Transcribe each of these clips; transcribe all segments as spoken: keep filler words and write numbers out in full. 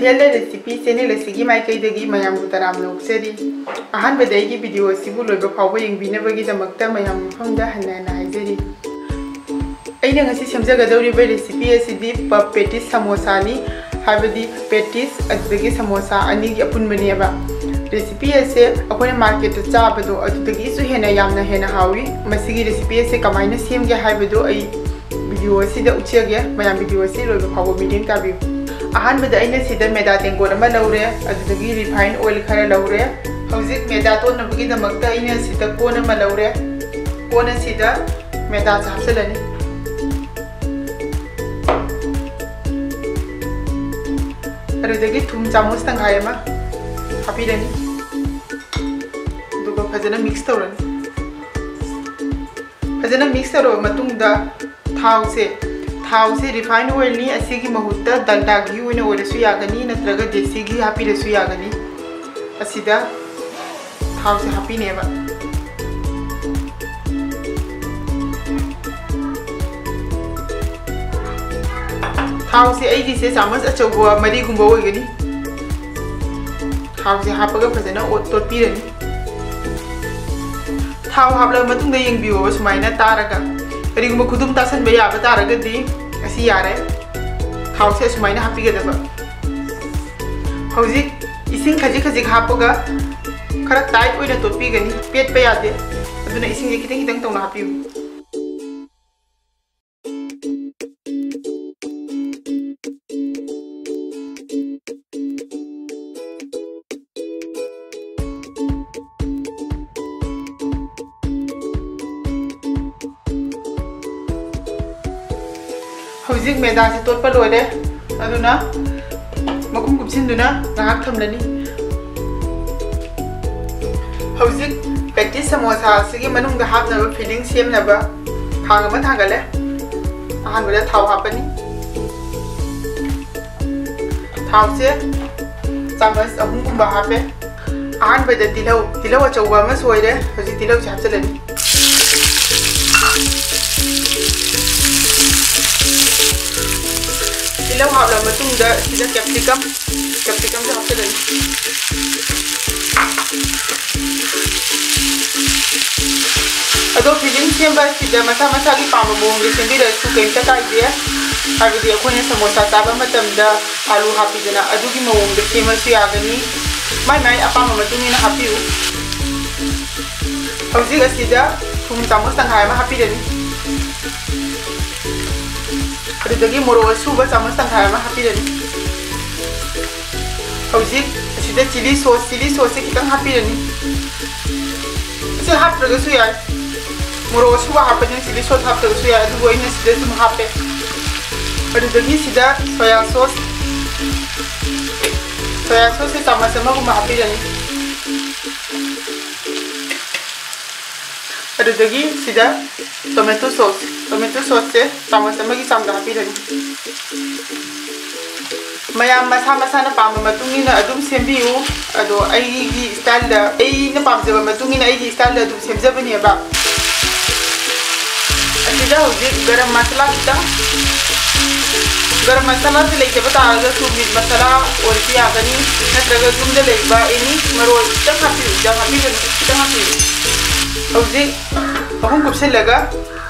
ꯍꯦꯜꯗ recipe channel ꯑꯁꯤꯒꯤ ꯃꯥꯏꯀꯩꯗꯒꯤ ꯃꯌꯥꯝꯕꯨ ꯇꯔꯥꯝꯅ ꯑꯣꯛꯆꯔꯤ꯫ ꯑꯍꯥꯟꯕꯗ ꯑꯩꯒꯤ ꯚꯤꯗꯤꯑꯣ ꯑꯁꯤꯕꯨ ꯂꯣꯏꯕ ꯐꯥꯎꯕ ꯌꯦꯡꯕꯤꯅꯕꯒꯤꯗꯃꯛꯇ ꯃꯌꯥꯝ ꯃꯐꯝꯗ ꯍꯟꯅ ꯍꯟꯅ ꯍꯥꯏꯖꯔꯤ꯫ ꯑꯩꯅ ꯉꯁꯤ ꯁꯦꯝꯖꯒꯗꯧꯔꯤꯕ ꯔꯦꯁꯤꯄꯤ ꯑꯁꯤꯗꯤ ꯄꯞ ꯄꯦꯇꯤꯁ ꯁꯃꯣꯁꯥꯅꯤ, ꯍꯥꯏꯕꯗꯤ ꯄꯦꯇꯤꯁ ꯑꯗꯨꯗꯒꯤ ꯁꯃꯣꯁꯥ ꯑꯅꯤꯒꯤ ꯑꯄꯨꯟꯕꯅꯦꯕ꯫ ꯔꯦꯁꯤꯄꯤ ꯑꯁꯦ ꯑꯩꯈꯣꯏꯅ ꯃꯥꯔꯀꯦꯠꯇ ꯆꯥꯕꯗꯣ ꯑꯗꯨꯗꯒꯤꯁꯨ ꯍꯦꯟꯅ ꯌꯥꯝꯅ ꯍꯦꯟꯅ ꯍꯥꯎꯏ꯫ ꯃꯁꯤꯒꯤ ꯔꯦꯁꯤꯄꯤ ꯑꯁꯦ ꯀꯃꯥꯏꯅ ꯁꯦꯝꯒꯦ ꯍꯥꯏꯕꯗꯨ ꯑꯩ ꯚꯤꯗꯤꯑꯣ ꯑꯁꯤꯗ ꯎꯠꯆꯒꯦ꯫ ꯃꯌꯥꯝ ꯚꯤꯗꯤꯑꯣ ꯑꯁꯤ ꯂꯣꯏꯕ ꯐꯥꯎꯕ ꯃꯤꯠꯌꯦꯡ ꯇꯥꯕꯤꯌꯨ꯫ ꯑꯍꯥꯟꯕꯗ ꯑꯩꯅ ꯁꯤꯗ ꯃꯦꯗꯥ ꯇꯦꯡꯀꯣꯠ ꯑꯃ ꯂꯧꯔꯦ, ꯑꯗꯨꯗꯒꯤ ꯔꯤꯐꯥꯏꯟ ꯑꯣꯏꯜ ꯈꯔ ꯂꯧꯔꯦ꯫ ꯍꯧꯖꯤꯛ ꯃꯦꯗꯥ ꯇꯣꯠꯅꯕꯒꯤꯗꯃꯛꯇ ꯑꯩꯅ ꯁꯤꯗ ꯀꯣꯟ ꯑꯃ ꯂꯧꯔꯦ꯫ ꯀꯣꯟ ꯑꯁꯤꯗ ꯃꯦꯗꯥꯁꯦ ꯍꯥꯞꯆꯤꯜꯂꯅꯤ꯫ ꯑꯗꯨꯗꯒꯤ ꯊꯨꯝ ꯆꯥꯃꯁ ꯇꯪꯈꯥꯏ ꯑꯃ ꯍꯥꯞꯄꯤꯔꯅꯤ꯫ ꯑꯗꯨꯒ ꯐꯖꯅ ꯃꯤꯛꯁ ꯇꯧꯔꯅꯤ꯫ ꯐꯖꯅ ꯃꯤꯛꯁ ꯇꯧꯔꯕ ꯃꯇꯨꯡꯗ ꯊꯥꯎꯁꯦ, ꯊꯥꯎꯁꯦ ꯔꯤꯐꯥꯏꯟ ꯑꯣꯏꯜꯅꯤ, ꯑꯁꯤꯒꯤ ꯃꯍꯨꯠꯇ ꯗꯥꯜꯗꯥ ꯘꯤ ꯑꯣꯏꯅ ꯑꯣꯏꯔꯁꯨ ꯌꯥꯒꯅꯤ, ꯅꯠꯇ꯭ꯔꯒ ꯗꯦꯁꯤ ꯘꯤ ꯍꯥꯞꯄꯤꯔꯁꯨ ꯌꯥꯒꯅꯤ꯫ ꯑꯁꯤꯗ ꯊꯥꯎꯁꯦ ꯍꯥꯞꯄꯤꯅꯦꯕ꯫ ꯊꯥꯎꯁꯦ ꯑꯩꯒꯤꯁꯦ ꯆꯥꯃꯁ ꯑꯆꯧꯕ ꯃꯔꯤꯒꯨꯝꯕ ꯑꯣꯏꯒꯅꯤ꯫ ꯊꯥꯎꯁꯦ ꯍꯥꯞꯄꯒ ꯐꯖꯅ ꯑꯣꯠ ꯇꯣꯠꯄꯤꯔꯅꯤ꯫ ꯊꯥꯎ ꯍꯥꯞꯂꯕ ꯃꯇꯨꯡꯗ ꯌꯦꯡꯕꯤꯌꯣꯕ, ꯁꯨꯃꯥꯏꯅ ꯇꯥꯔꯒ꯫ ꯀꯔꯤꯒꯨꯝꯕ ꯈꯨꯗꯨꯝ ꯇꯥꯁꯟꯕ ꯌꯥꯕ ꯇꯥꯔꯒꯗꯤ ꯑꯁꯤ ꯌꯥꯔꯦ꯫ ꯊꯥꯎꯁꯦ ꯑꯁꯨꯃꯥꯏꯅ ꯍꯥꯞꯄꯤꯒꯗꯕ꯫ ꯍꯧꯖꯤꯛ ꯏꯁꯤꯡ ꯈꯖꯤꯛ ꯈꯖꯤꯛ ꯍꯥꯞꯄꯒ ꯈꯔ ꯇꯥꯏꯠ ꯑꯣꯏꯅ ꯇꯣꯠꯄꯤꯒꯅꯤ, ꯄꯦꯠꯄ ꯌꯥꯗꯦ꯫ ꯑꯗꯨꯅ ꯏꯁꯤꯡꯁꯦ ꯈꯤꯇꯪ ꯈꯤꯇꯪ ꯇꯧꯅ ꯍꯥꯞꯄꯤꯌꯨ꯫ ꯍꯧꯖꯤꯛ ꯃꯦꯗꯥꯁꯤ ꯇꯣꯠꯄ ꯂꯣꯏꯔꯦ, ꯑꯗꯨꯅ ꯃꯈꯨꯝ ꯀꯨꯞꯁꯤꯟꯗꯨꯅ ꯉꯥꯏꯍꯥꯛ ꯊꯝꯂꯅꯤ꯫ ꯍꯧꯖꯤꯛ ꯄꯦꯇꯤꯁ ꯁꯃꯣꯁꯥ ꯑꯁꯤꯒꯤ ꯃꯅꯨꯡꯗ ꯍꯥꯞꯅꯕ ꯐꯤꯂꯤꯡ ꯁꯦꯝꯅꯕ ꯈꯥꯡ ꯑꯃ ꯊꯥꯡꯒꯠꯂꯦ꯫ ꯑꯍꯥꯟꯕꯗ ꯊꯥꯎ ꯍꯥꯞꯄꯅꯤ꯫ ꯊꯥꯎꯁꯦ ꯆꯥꯃꯁ ꯑꯍꯨꯝꯒꯨꯝꯕ ꯍꯥꯞꯄꯦ꯫ ꯑꯍꯥꯟꯕꯗ ꯇꯤꯜꯍꯧ, ꯇꯤꯜꯍꯧ ꯑꯆꯧꯕ ꯑꯃ ꯁꯣꯏꯔꯦ꯫ ꯍꯧꯖꯤꯛ ꯇꯤꯜꯍꯧꯁꯦ ꯍꯥꯞꯆꯤꯜꯂꯅꯤ꯫ ꯇꯤꯜꯍꯧ ꯍꯥꯞꯂꯕ ꯃꯇꯨꯡꯗ ꯁꯤꯗ capsicum, capsicumꯁꯨ ꯍꯥꯞꯆꯤꯜꯂꯅꯤ꯫ ꯑꯗꯣ filling ꯁꯦꯝꯕ ꯑꯁꯤꯗ ꯃꯁꯥ ꯃꯁꯥꯒꯤ ꯄꯥꯝꯕ ꯃꯑꯣꯡꯗ ꯁꯦꯝꯕꯤꯔꯁꯨ ꯀꯩꯝꯇ ꯀꯥꯏꯗꯦ꯫ ꯍꯥꯏꯕꯗꯤ ꯑꯩꯈꯣꯏꯅ ꯁꯃꯣꯁꯥ ꯆꯥꯕ ꯃꯇꯝꯗ ꯑꯥꯂꯨ ꯍꯥꯞꯄꯤꯗꯅ, ꯑꯗꯨꯒꯤ ꯃꯑꯣꯡꯗ ꯁꯦꯝꯃꯁꯨ ꯌꯥꯒꯅꯤ꯫ ꯃꯥꯏ ꯃꯥꯏ ꯑꯄꯥꯝꯕ ꯃꯇꯨꯡ ꯏꯟꯅ ꯍꯥꯞꯄꯤꯌꯨ꯫ ꯍꯧꯖꯤꯛ ꯑꯁꯤꯗ ꯊꯨꯝ ꯆꯥꯃꯁ ꯇꯪꯈꯥꯏ ꯑꯃ ꯍꯥꯞꯄꯤꯔꯅꯤ꯫ ꯑꯗꯨꯗꯒꯤ ꯃꯣꯔꯣꯛ ꯑꯁꯨꯕ ꯆꯥꯃꯁ ꯇꯪꯈꯥꯏ ꯑꯃ ꯍꯥꯞꯄꯤꯔꯅꯤ꯫ ꯍꯧꯖꯤꯛ ꯑꯁꯤꯗ chilli sauce, chilli sauceꯁꯦ ꯈꯤꯇꯪ ꯍꯥꯞꯄꯤꯔꯅꯤ꯫ ꯑꯁꯤ ꯍꯥꯞꯇ꯭ꯔꯒꯁꯨ ꯌꯥꯏ, ꯃꯣꯔꯣꯛ ꯑꯁꯨꯕ ꯍꯥꯞꯄꯅꯤꯅ chilli sauce ꯍꯥꯞꯇ꯭ꯔꯒꯁꯨ ꯌꯥꯏ, ꯑꯗꯨꯕꯨ ꯑꯩꯅ ꯁꯤꯗ ꯁꯨꯝ ꯍꯥꯞꯄꯦ꯫ ꯑꯗꯨꯗꯒꯤ ꯁꯤꯗ soya sauce, soya sauceꯁꯦ ꯆꯥꯃꯁ ꯑꯃꯒꯨꯝꯕ ꯍꯥꯞꯄꯤꯔꯅꯤ꯫ ꯑꯗꯨꯗꯒꯤ ꯁꯤꯗ tomato sauce, tomato sauceꯁꯦ ꯆꯥꯃꯁ ꯑꯃꯒꯤ ꯆꯥꯡꯗ ꯍꯥꯞꯄꯤꯔꯅꯤ꯫ ꯃꯌꯥꯝ ꯃꯁꯥ ꯃꯁꯥꯅ ꯄꯥꯝꯕ ꯃꯇꯨꯡ ꯏꯟꯅ ꯑꯗꯨꯝ ꯁꯦꯝꯕꯤꯌꯨ꯫ ꯑꯗꯣ ꯑꯩꯒꯤ styleꯗ, ꯑꯩꯅ ꯄꯥꯝꯖꯕ ꯃꯇꯨꯡ ꯏꯟꯅ ꯑꯩꯒꯤ styleꯗ ꯑꯗꯨꯝ ꯁꯦꯝꯖꯕꯅꯦꯕ꯫ ꯑꯁꯤꯗ ꯍꯧꯖꯤꯛ garam masala ꯈꯤꯇꯪ, garam masalaꯁꯦ ꯂꯩꯇꯕ ꯇꯥꯔꯒꯁꯨ meat masala ꯑꯣꯏꯔꯁꯨ ꯌꯥꯒꯅꯤ, ꯅꯠꯇ꯭ꯔꯒ ꯌꯨꯝꯗ ꯂꯩꯕ any ꯃꯔꯣꯏ ꯈꯤꯇꯪ ꯍꯥꯞꯄꯤꯌꯨ, ꯌꯥꯝ ꯍꯥꯞꯄꯤꯒꯅꯨ, ꯈꯤꯇꯪ ꯍꯥꯞꯄꯤꯌꯨ꯫ ꯍꯧꯖꯤꯛ ꯑꯍꯨꯝ ꯀꯨꯞꯁꯤꯜꯂꯒ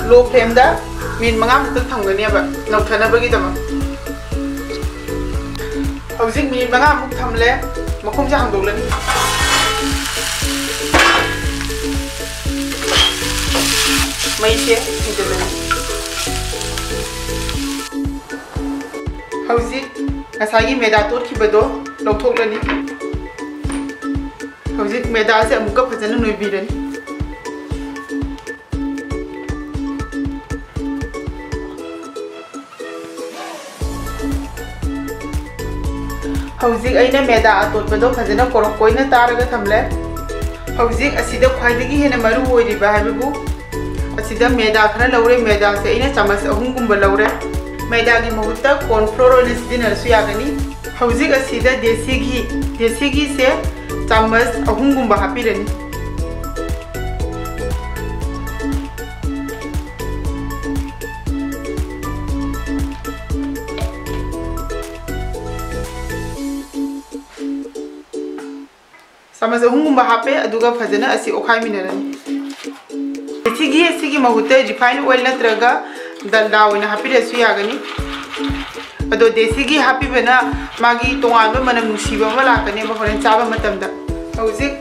low flameꯗ minute ꯃꯉꯥꯃꯨꯛꯇꯪ ꯊꯝꯒꯅꯦꯕ ꯅꯧꯊꯅꯕꯒꯤꯗꯃꯛ꯫ ꯍꯧꯖꯤꯛ minute ꯃꯉꯥꯃꯨꯛ ꯊꯝꯂꯦ, ꯃꯈꯨꯝꯁꯦ ꯍꯥꯡꯗꯣꯛꯂꯅꯤ꯫ ꯃꯩꯁꯦ ꯍꯟꯖꯤꯜꯂꯅꯤ꯫ ꯍꯧꯖꯤꯛ ꯉꯁꯥꯏꯒꯤ ꯃꯦꯗꯥ ꯇꯣꯠꯈꯤꯕꯗꯣ ꯂꯧꯊꯣꯛꯂꯅꯤ꯫ ꯍꯧꯖꯤꯛ ꯃꯦꯗꯥꯁꯦ ꯑꯃꯨꯛꯀ ꯐꯖꯅ ꯅꯣꯏꯕꯤꯔꯅꯤ꯫ ꯍꯧꯖꯤꯛ ꯑꯩꯅ ꯃꯦꯗꯥ ꯑꯇꯣꯠꯄꯗꯣ ꯐꯖꯅ ꯀꯣꯔꯣꯛ ꯀꯣꯏꯅ ꯇꯥꯔꯒ ꯊꯝꯂꯦ꯫ ꯍꯧꯖꯤꯛ ꯑꯁꯤꯗ ꯈ꯭ꯋꯥꯏꯗꯒꯤ ꯍꯦꯟꯅ ꯃꯔꯨ ꯑꯣꯏꯔꯤꯕ ꯍꯥꯏꯕꯕꯨ, ꯑꯁꯤꯗ ꯃꯦꯗꯥ ꯈꯔ ꯂꯧꯔꯦ, ꯃꯦꯗꯥꯁꯦ ꯑꯩꯅ ꯆꯥꯃꯁ ꯑꯍꯨꯝꯒꯨꯝꯕ ꯂꯧꯔꯦ꯫ ꯃꯦꯗꯥꯒꯤ ꯃꯍꯨꯠꯇ corn flour ꯑꯣꯏꯅ ꯁꯤꯖꯤꯟꯅꯔꯁꯨ ꯌꯥꯒꯅꯤ꯫ ꯍꯧꯖꯤꯛ ꯑꯁꯤꯗ ꯗꯦꯁꯤ ꯘꯤ, ꯗꯦꯁꯤ ꯘꯤꯁꯦ ꯆꯥꯃꯁ ꯑꯍꯨꯝꯒꯨꯝꯕ ꯍꯥꯞꯄꯤꯔꯅꯤ꯫ ꯆꯥꯃꯁ ꯑꯍꯨꯝꯒꯨꯝꯕ ꯍꯥꯞꯄꯦ, ꯑꯗꯨꯒ ꯐꯖꯅ ꯑꯁꯤ ꯑꯣꯠꯈꯥꯏꯃꯤꯟꯅꯔꯅꯤ꯫ ꯁꯤꯒꯤ, ꯁꯤꯒꯤ ꯃꯍꯨꯠꯇ refined oil ꯅꯠꯇ꯭ꯔꯒ ꯗꯜꯗꯥ ꯑꯣꯏꯅ ꯍꯥꯞꯄꯤꯔꯁꯨ ꯌꯥꯒꯅꯤ꯫ ꯑꯗꯣ ꯗꯦꯁꯤꯒꯤ ꯍꯥꯞꯄꯤꯕꯅ ꯃꯥꯒꯤ ꯇꯣꯉꯥꯟꯕ ꯃꯅꯝ ꯅꯨꯡꯁꯤꯕ ꯑꯃ ꯂꯥꯛꯀꯅꯦꯕ ꯍꯣꯔꯦꯟ ꯆꯥꯕ ꯃꯇꯝꯗ꯫ ꯍꯧꯖꯤꯛ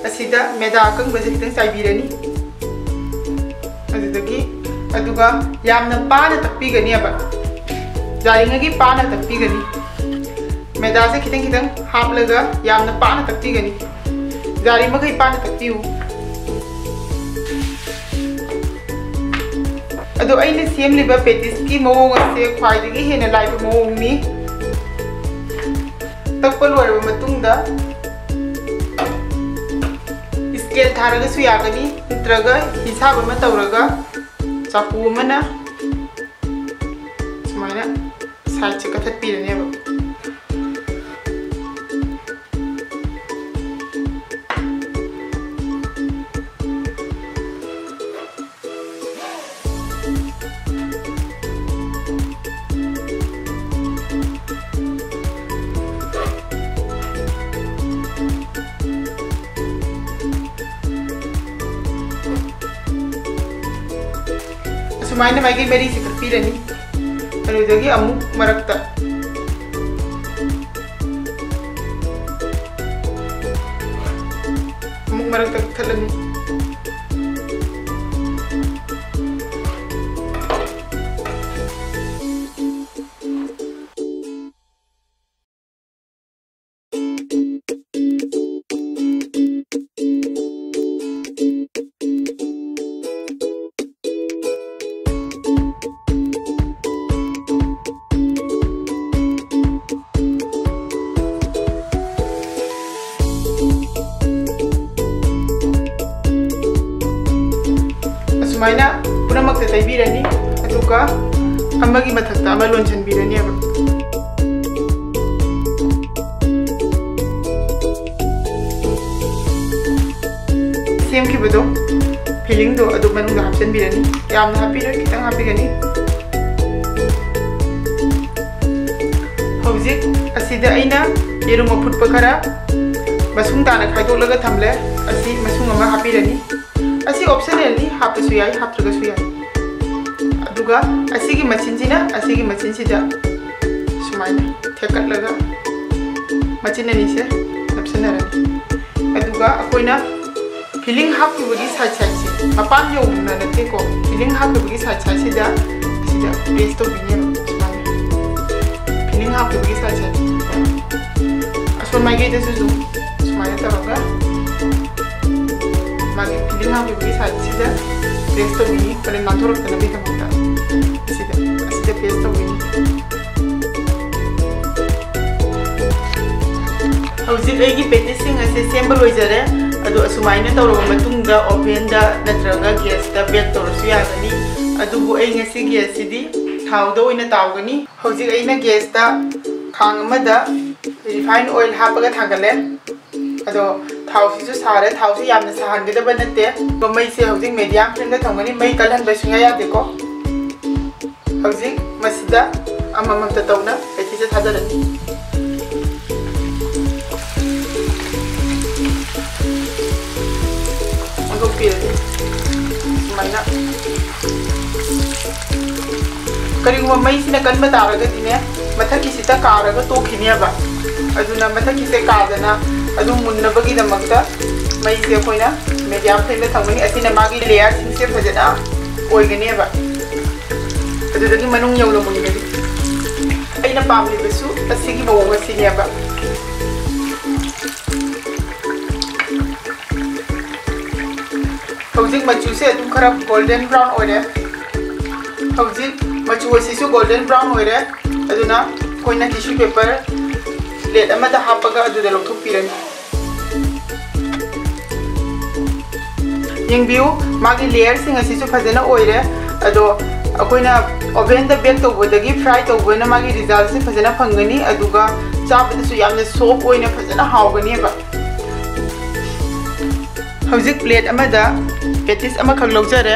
ꯑꯁꯤꯗ ꯃꯦꯗꯥ ꯑꯀꯪꯕꯁꯦ ꯈꯤꯇꯪ ꯆꯥꯏꯕꯤꯔꯅꯤ꯫ ꯑꯗꯨꯗꯒꯤ, ꯑꯗꯨꯒ ꯌꯥꯝꯅ ꯄꯥꯅ ꯇꯛꯄꯤꯒꯅꯦꯕ, ꯖꯥꯔꯤꯉꯩꯒꯤ ꯄꯥꯅ ꯇꯛꯄꯤꯒꯅꯤ꯫ ꯃꯦꯗꯥꯁꯦ ꯈꯤꯇꯪ ꯈꯤꯇꯪ ꯍꯥꯞꯂꯒ ꯌꯥꯝꯅ ꯄꯥꯅ ꯇꯛꯄꯤꯒꯅꯤ꯫ ꯖꯥꯔꯤ ꯃꯈꯩ ꯄꯥꯅ ꯇꯛꯄꯤꯌꯨ꯫ ꯑꯗꯣ ꯑꯩꯅ ꯁꯦꯝꯂꯤꯕ ꯄꯦꯇꯤꯁꯀꯤ ꯃꯑꯣꯡ ꯑꯁꯦ ꯈ꯭ꯋꯥꯏꯗꯒꯤ ꯍꯦꯟꯅ ꯂꯥꯏꯕ ꯃꯑꯣꯡꯅꯤ꯫ ꯇꯛꯄ ꯂꯣꯏꯔꯕ ꯃꯇꯨꯡꯗ ꯁ꯭ꯀꯦꯜ ꯊꯥꯔꯒꯁꯨ ꯌꯥꯒꯅꯤ, ꯅꯠꯇ꯭ꯔꯒ ꯍꯤꯁꯥꯕ ꯑꯃ ꯇꯧꯔꯒ ꯆꯥꯀꯨ ꯑꯃꯅ ꯁꯨꯃꯥꯏꯅ ꯁꯥꯏꯗꯁꯦ ꯀꯛꯊꯠꯄꯤꯔꯅꯦꯕ꯫ ꯑꯁꯨꯃꯥꯏꯅ ꯃꯥꯏꯀꯩ ꯃꯔꯤꯁꯦ ꯀꯛꯄꯤꯔꯅꯤ꯫ ꯑꯗꯨꯗꯒꯤ ꯑꯃꯨꯛ ꯃꯔꯛꯇ, ꯑꯃꯨꯛ ꯃꯔꯛꯇ ꯀꯛꯊꯠꯂꯅꯤ꯫ ꯑꯁꯨꯃꯥꯏꯅ ꯄꯨꯝꯅꯃꯛꯇ ꯇꯩꯕꯤꯔꯅꯤ, ꯑꯗꯨꯒ ꯑꯃꯒꯤ ꯃꯊꯛꯇ ꯑꯃ ꯂꯣꯟꯁꯤꯟꯕꯤꯔꯅꯦꯕ꯫ ꯁꯦꯝꯈꯤꯕꯗꯣ, ꯐꯤꯂꯤꯡꯗꯣ ꯑꯗꯨ ꯃꯅꯨꯡꯗ ꯍꯥꯞꯆꯤꯟꯕꯤꯔꯅꯤ꯫ ꯌꯥꯝꯅ ꯍꯥꯞꯄꯤꯔꯣꯏ, ꯈꯤꯇꯪ ꯍꯥꯞꯄꯤꯒꯅꯤ꯫ ꯍꯧꯖꯤꯛ ꯑꯁꯤꯗ ꯑꯩꯅ ꯌꯦꯔꯨꯝ ꯑꯐꯨꯠꯄ ꯈꯔ ꯃꯁꯨꯡ ꯇꯥꯅ ꯈꯥꯏꯗꯣꯛꯂꯒ ꯊꯝꯂꯦ꯫ ꯑꯁꯤ ꯃꯁꯨꯡ ꯑꯃ ꯍꯥꯞꯄꯤꯔꯅꯤ꯫ ꯑꯁꯤ optionalꯅꯤ, ꯍꯥꯞꯄꯁꯨ ꯌꯥꯏ, ꯍꯥꯞꯇ꯭ꯔꯒꯁꯨ ꯌꯥꯏ꯫ ꯑꯗꯨꯒ ꯑꯁꯤꯒꯤ ꯃꯆꯤꯟꯁꯤꯅ ꯑꯁꯤꯒꯤ ꯃꯆꯤꯟꯁꯤꯗ ꯁꯨꯃꯥꯏꯅ ꯊꯦꯛꯀꯠꯂꯒ ꯃꯆꯤꯟ ꯑꯅꯤꯁꯦ ꯅꯞꯁꯤꯟꯅꯔꯅꯤ꯫ ꯑꯗꯨꯒ ꯑꯩꯈꯣꯏꯅ filling ꯍꯥꯞꯈꯤꯕꯒꯤ side sideꯁꯦ, ꯃꯄꯥꯟ ꯌꯧꯅ ꯅꯠꯇꯦꯀꯣ, filling ꯍꯥꯞꯈꯤꯕꯒꯤ side sideꯁꯤꯗ ꯑꯁꯤꯗ press ꯇꯧꯕꯤꯅꯦꯕ꯫ ꯁꯨꯃꯥꯏꯅ filling ꯍꯥꯞꯈꯤꯕꯒꯤ side side, ꯑꯁꯣꯝ ꯃꯥꯏꯀꯩꯗꯁꯨ ꯑꯗꯨꯝ ꯁꯨꯃꯥꯏꯅ ꯇꯧꯔꯒ ꯃꯥꯒꯤ filling ꯍꯥꯞꯈꯤꯕꯒꯤ sideꯁꯤꯗ press ꯇꯧꯕꯤꯅꯤ, ꯍꯣꯔꯦꯟ ꯅꯥꯟꯊꯣꯔꯛꯇꯅꯕꯒꯤꯗꯃꯛꯇ꯫ ꯑꯁꯤꯗ, ꯑꯁꯤꯗ press ꯇꯧꯕꯤꯅꯤ꯫ ꯍꯧꯖꯤꯛ ꯑꯩꯒꯤ pattyꯁꯤꯡ ꯑꯁꯦ ꯁꯦꯝꯕ ꯂꯣꯏꯖꯔꯦ꯫ ꯑꯗꯣ ꯑꯁꯨꯃꯥꯏꯅ ꯇꯧꯔꯕ ꯃꯇꯨꯡꯗ ovenꯗ ꯅꯠꯇ꯭ꯔꯒ gasꯇ bake ꯇꯧꯔꯁꯨ ꯌꯥꯒꯅꯤ꯫ ꯑꯗꯨꯕꯨ ꯑꯩ ꯉꯁꯤꯒꯤ ꯑꯁꯤꯗꯤ ꯊꯥꯎꯗ ꯑꯣꯏꯅ ꯇꯥꯎꯒꯅꯤ꯫ ꯍꯧꯖꯤꯛ ꯑꯩꯅ gasꯇ ꯈꯥꯡ ꯑꯃꯗ refine oil ꯍꯥꯞꯄꯒ ꯊꯥꯡꯒꯠꯂꯦ꯫ ꯑꯗꯣ ꯊꯥꯎꯁꯤꯁꯨ ꯁꯥꯔꯦ꯫ ꯊꯥꯎꯁꯤ ꯌꯥꯝꯅ ꯁꯥꯍꯟꯒꯗꯕ ꯅꯠꯇꯦ꯫ ꯑꯗꯣ ꯃꯩꯁꯦ ꯍꯧꯖꯤꯛ medium flameꯗ ꯊꯝꯒꯅꯤ꯫ ꯃꯩ ꯀꯜꯍꯟꯕ ꯁꯨꯡꯌꯥ ꯌꯥꯗꯦꯀꯣ꯫ ꯍꯧꯖꯤꯛ ꯃꯁꯤꯗ ꯑꯃꯃꯝꯇ ꯇꯧꯅ pattyꯁꯦ ꯊꯥꯗꯔꯅꯤ꯫ ꯑꯣꯟꯊꯣꯛꯄꯤꯔꯅꯤ꯫ ꯁꯨꯃꯥꯏꯅ꯫ ꯀꯔꯤꯒꯨꯝꯕ ꯃꯩꯁꯤꯅ ꯀꯟꯕ ꯇꯥꯔꯒꯗꯤꯅꯦ, ꯃꯊꯛꯀꯤꯁꯤꯗ ꯀꯥꯔꯒ ꯇꯣꯛꯈꯤꯅꯦꯕ꯫ ꯑꯗꯨꯅ ꯃꯊꯛꯀꯤꯁꯦ ꯀꯥꯗꯅ ꯑꯗꯨꯝ ꯃꯨꯟꯅꯕꯒꯤꯗꯃꯛꯇ ꯃꯩꯁꯦ ꯑꯩꯈꯣꯏꯅ medium flameꯗ ꯊꯝꯒꯅꯤ꯫ ꯑꯁꯤꯅ ꯃꯥꯒꯤ layerꯁꯤꯡꯁꯦ ꯐꯖꯅ ꯑꯣꯏꯒꯅꯦꯕ꯫ ꯑꯗꯨꯗꯒꯤ ꯃꯅꯨꯡ ꯌꯧꯅ ꯃꯨꯟꯒꯅꯤ꯫ ꯑꯩꯅ ꯄꯥꯝꯂꯤꯕꯁꯨ ꯑꯁꯤꯒꯤ ꯃꯑꯣꯡ ꯑꯁꯤꯅꯦꯕ꯫ ꯍꯧꯖꯤꯛ ꯃꯆꯨꯁꯦ ꯑꯗꯨꯝ ꯈꯔ golden brown ꯑꯣꯏꯔꯦ꯫ ꯍꯧꯖꯤꯛ ꯃꯆꯨ ꯑꯁꯤꯁꯨ golden brown ꯑꯣꯏꯔꯦ꯫ ꯑꯗꯨꯅ ꯑꯩꯈꯣꯏꯅ tissue paper plate ꯑꯃꯗ ꯍꯥꯞꯄꯒ ꯑꯗꯨꯗ ꯂꯧꯊꯣꯛꯄꯤꯔꯅꯤ꯫ ꯌꯦꯡꯕꯤꯌꯨ, ꯃꯥꯒꯤ layerꯁꯤꯡ ꯑꯁꯤꯁꯨ ꯐꯖꯅ ꯑꯣꯏꯔꯦ꯫ ꯑꯗꯣ ꯑꯩꯈꯣꯏꯅ ovenꯗ bake ꯇꯧꯕꯗꯒꯤ fry ꯇꯧꯕꯅ ꯃꯥꯒꯤ resultꯁꯦ ꯐꯖꯅ ꯐꯪꯒꯅꯤ꯫ ꯑꯗꯨꯒ ꯆꯥꯕꯗꯁꯨ ꯌꯥꯝꯅ soft ꯑꯣꯏꯅ ꯐꯖꯅ ꯍꯥꯎꯒꯅꯦꯕ꯫ ꯍꯧꯖꯤꯛ plate ꯑꯃꯗ patties ꯑꯃꯈꯛ ꯂꯧꯖꯔꯦ꯫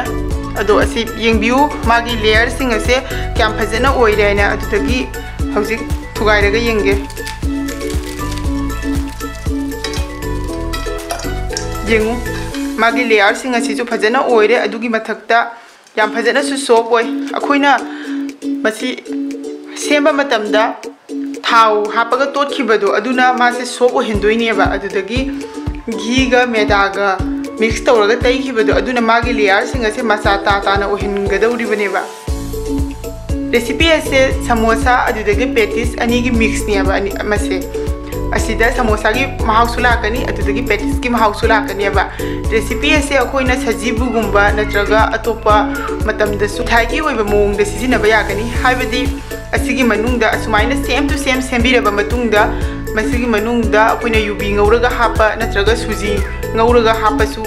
ꯑꯗꯣ ꯑꯁꯤ ꯌꯦꯡꯕꯤꯌꯨ, ꯃꯥꯒꯤ layerꯁꯤꯡ ꯑꯁꯦ ꯀꯌꯥꯝ ꯐꯖꯅ ꯑꯣꯏꯔꯦ ꯍꯥꯏꯅ꯫ ꯑꯗꯨꯗꯒꯤ ꯍꯧꯖꯤꯛ ꯊꯨꯒꯥꯏꯔꯒ ꯌꯦꯡꯒꯦ꯫ ꯌꯦꯡꯉꯨ, ꯃꯥꯒꯤ ꯂꯦꯌꯔꯁꯤꯡ ꯑꯁꯤꯁꯨ ꯐꯖꯅ ꯑꯣꯏꯔꯦ꯫ ꯑꯗꯨꯒꯤ ꯃꯊꯛꯇ ꯌꯥꯝ ꯐꯖꯅꯁꯨ ꯁꯣꯐ ꯑꯣꯏ꯫ ꯑꯩꯈꯣꯏꯅ ꯃꯁꯤ ꯁꯦꯝꯕ ꯃꯇꯝꯗ ꯊꯥꯎ ꯍꯥꯞꯄꯒ ꯇꯣꯠꯈꯤꯕꯗꯣ ꯑꯗꯨꯅ ꯃꯥꯁꯦ ꯁꯣꯐ ꯑꯣꯏꯍꯟꯗꯣꯏꯅꯦꯕ꯫ ꯑꯗꯨꯗꯒꯤ ꯘꯤꯒ ꯃꯦꯗꯥꯒ ꯃꯤꯛꯁ ꯇꯧꯔꯒ ꯇꯩꯈꯤꯕꯗꯣ ꯑꯗꯨꯅ ꯃꯥꯒꯤ ꯂꯦꯌꯔꯁꯤꯡ ꯑꯁꯦ ꯃꯆꯥ ꯇꯥ ꯇꯥꯅ ꯑꯣꯏꯍꯟꯒꯗꯧꯔꯤꯕꯅꯦꯕ꯫ ꯔꯦꯁꯤꯄꯤ ꯑꯁꯦ ꯁꯃꯣꯁꯥ ꯑꯗꯨꯗꯒꯤ ꯄꯦꯇꯤꯁ ꯑꯅꯤꯒꯤ ꯃꯤꯛꯁꯅꯦꯕ ꯑꯅꯤ ꯃꯁꯦ꯫ ꯑꯁꯤꯗ ꯁꯃꯣꯁꯥꯒꯤ ꯃꯍꯥꯎꯁꯨ ꯂꯥꯛꯀꯅꯤ, ꯑꯗꯨꯗꯒꯤ ꯄꯦꯇꯤꯁꯀꯤ ꯃꯍꯥꯎꯁꯨ ꯂꯥꯛꯀꯅꯦꯕ꯫ ꯔꯦꯁꯤꯄꯤ ꯑꯁꯦ ꯑꯩꯈꯣꯏꯅ ꯁꯖꯤꯕꯨꯒꯨꯝꯕ ꯅꯠꯇ꯭ꯔꯒ ꯑꯇꯣꯞꯄ ꯃꯇꯝꯗꯁꯨ ꯃꯤꯊꯥꯏꯒꯤ ꯑꯣꯏꯕ ꯃꯑꯣꯡꯗ ꯁꯤꯖꯤꯟꯅꯕ ꯌꯥꯒꯅꯤ꯫ ꯍꯥꯏꯕꯗꯤ ꯑꯁꯤꯒꯤ ꯃꯅꯨꯡꯗ ꯑꯁꯨꯃꯥꯏꯅ ꯁꯦꯝ ꯇꯨ ꯁꯦꯝ ꯁꯦꯝꯕꯤꯔꯕ ꯃꯇꯨꯡꯗ ꯃꯁꯤꯒꯤ ꯃꯅꯨꯡꯗ ꯑꯩꯈꯣꯏꯅ ꯌꯨꯕꯤ ꯉꯧꯔꯒ ꯍꯥꯞꯄ ꯅꯠꯇ꯭ꯔꯒ ꯁꯨꯖꯤ ꯉꯧꯔꯒ ꯍꯥꯞꯄꯁꯨ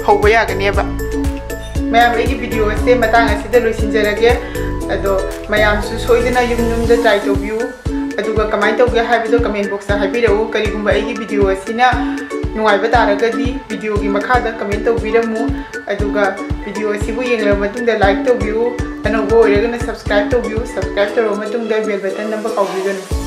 ꯍꯧꯕ ꯌꯥꯒꯅꯦꯕ꯫ ꯃꯌꯥꯝ, ꯑꯩꯒꯤ ꯚꯤꯗꯤꯑꯣ ꯑꯁꯦ ꯃꯇꯥꯡ ꯑꯁꯤꯗ ꯂꯣꯏꯁꯤꯟꯖꯔꯒꯦ꯫ ꯑꯗꯣ ꯃꯌꯥꯝꯁꯨ ꯁꯣꯏꯗꯅ ꯌꯨꯝ ꯌꯨꯝꯗ ꯇ꯭ꯔꯥꯏ ꯇꯧꯕꯤꯌꯨ, ꯑꯗꯨꯒ ꯀꯃꯥꯏꯅ ꯇꯧꯒꯦ ꯍꯥꯏꯕꯗꯣ ꯀꯃꯦꯟ ꯕꯣꯛꯁꯇ ꯍꯥꯏꯕꯤꯔꯛꯎ꯫ ꯀꯔꯤꯒꯨꯝꯕ ꯑꯩꯒꯤ ꯚꯤꯗꯤꯑꯣ ꯑꯁꯤꯅ ꯅꯨꯡꯉꯥꯏꯕ ꯇꯥꯔꯒꯗꯤ ꯚꯤꯗꯤꯑꯣꯒꯤ ꯃꯈꯥꯗ ꯀꯃꯦꯟ ꯇꯧꯕꯤꯔꯝꯃꯨ, ꯑꯗꯨꯒ ꯚꯤꯗꯤꯑꯣ ꯑꯁꯤꯕꯨ ꯌꯦꯡꯂꯕ ꯃꯇꯨꯡꯗ ꯂꯥꯏꯛ ꯇꯧꯕꯤꯌꯨ, ꯑꯅꯧꯕ ꯑꯣꯏꯔꯒꯅ ꯁꯕꯁꯀ꯭ꯔꯥꯏꯕ ꯇꯧꯕꯤꯌꯨ, ꯁꯕꯁꯀ꯭ꯔꯥꯏꯕ ꯇꯧꯔꯕ ꯃꯇꯨꯡꯗ ꯕꯦꯜ ꯕꯇꯟ ꯅꯝꯕ ꯀꯥꯎꯕꯤꯒꯅꯨ꯫